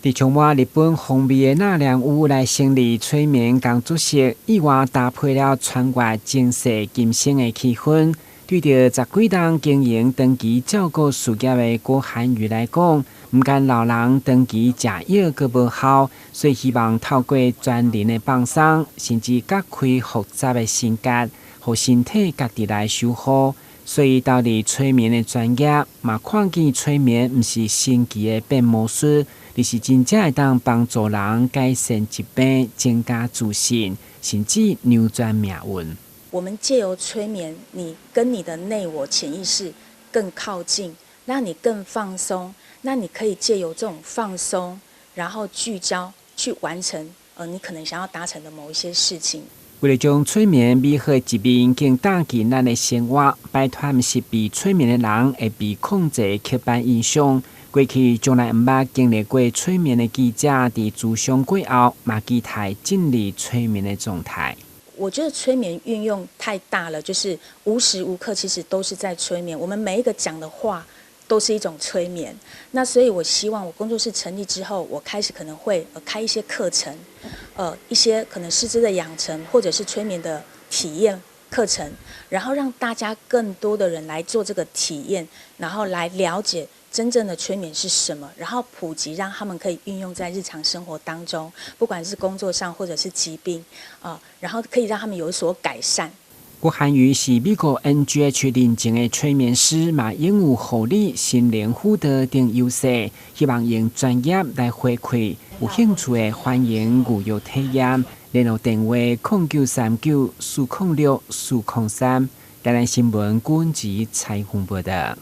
佇充滿日本風味的納涼屋來成立催眠工作室，意外搭配了穿越前世今生的氣氛。對著十幾冬經營長期照顧事業的郭涵瑜來講，毋但老人長期食藥閣無效，所以希望透過全靈的放鬆，甚至解開複雜的心結，予身體家己來修復。所以投入催眠的專業，嘛看見催眠毋是神奇的變魔術，而是真正會當幫助人改善疾病、增加自信，甚至扭轉命運。我們借由催眠，你跟你的內我潛意識更靠近，讓你更放鬆。那你可以借由這種放鬆，然後聚焦去完成，你可能想要達成的某一些事情。為了將催眠美好的一面更帶進咱的生活，擺脫毋是被催眠的人會被控制的刻板印象。過去從來毋捌經歷過催眠的記者，佇諮商過後，嘛期待進入催眠的狀態。我覺得催眠運用太大了，就是無時無刻其實都是在催眠。我們每一個講的話都是一種催眠。那所以我希望我工作室成立之後，我開始可能會開一些課程，一些可能師資的養成，或者是催眠的體驗課程，然後讓大家更多的人來做這個體驗，然後來了解真正的催眠是什麼，然後普及，讓他們可以運用在日常生活當中，不管是工作上或者是疾病啊，然後可以讓他們有所改善。郭涵瑜是美國 NGH 認證的催眠師，嘛擁有護理、心靈輔導等優勢，希望用專業來回饋有興趣的，歡迎預約體驗。聯絡電話：0939-406-403。台南新聞郭文吉採訪報道。